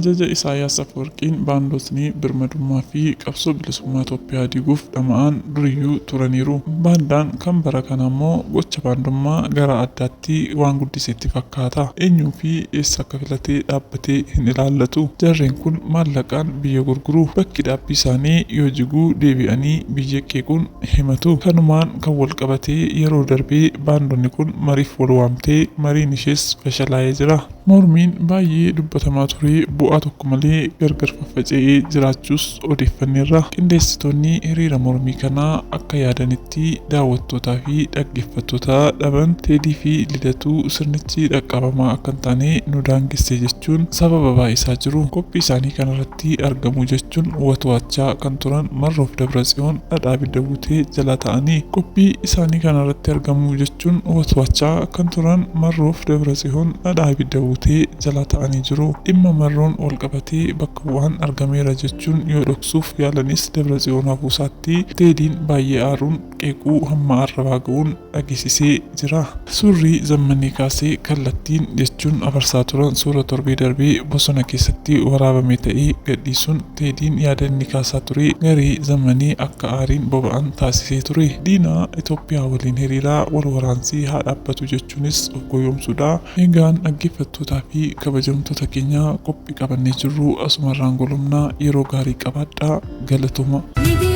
Ajaja Isaayyaas Afwerqiin baandotni birmadummaa fi qabsoo bilisummaa Itoophiyaa diiguuf dhama'an duriyyuu turaniiru. Baandaan kan bara kana immoo gocha baandummaa gara addaatti waan guddisetti fakkaata. Eenyuu fi eessa akka filatee dhaabbatee hin ilaallatu. Jarreen kun maallaqaan biyya gurguru. Bakki dhaabbii isaanii yoo jiguu deebi'anii biyya qeequun himatu. Kanumaan kan wal qabatee yeroo darbee baandonni kun mariif wal waamtee mariin ishees fashalaa'ee jira. Mormiin baay'ee dubbatamaa ture bu'aa tokko malee gargar faffaca'ee jiraachuus odeeffanneerra. Qindeessitoonni hiriira mormii kanaa akka yaadanitti daawwattootaa fi dhaggeeffattoota dhaban Teedii fi Lidatuu sirnichi dhaqqabamaa akka hin taane nu daangesse jechuun sababa baay'isaa jiru. Qophii isaanii kanarratti argamu jechuun watwaachaa kan turan Marroof Dabratsiyoon dhadhaa ibidda buutee jala ta'anii qophii isaanii kanarratti argamu jechuun watwaachaa kan turan Marroof Dabratsiyoon dhadhaa ibidda buutee jala ta'anii jiru. Dhimma Marroon wal qabatee bakka bu'aan argameera jechuun yoo dhoksuuf yaalanis Dabratsiyoon hafuusaatti Teediin baay'ee aaruun qeequu hamma arrabaa ga'uun dhageessisee jira. Suurri zammanii kaasee kallattiin jechuun afarsaa turan suura torbee darbee bosona keessatti waraabame ta'ee gadhiisuun Teediin yaada inni kaasaa ture garee zammanii akka aariin boba'an taasisee ture. Diina Itoophiyaa waliin hiriiraa wal waraansii haa dhaabbatu jechuunis of goyoomsuudha. Egaan dhaggeeffattootaa fi kabajamtoota keenya qophii qabannee jirru asumarraan golomnaa yeroo gaarii qabaadhaa galatoma. Ni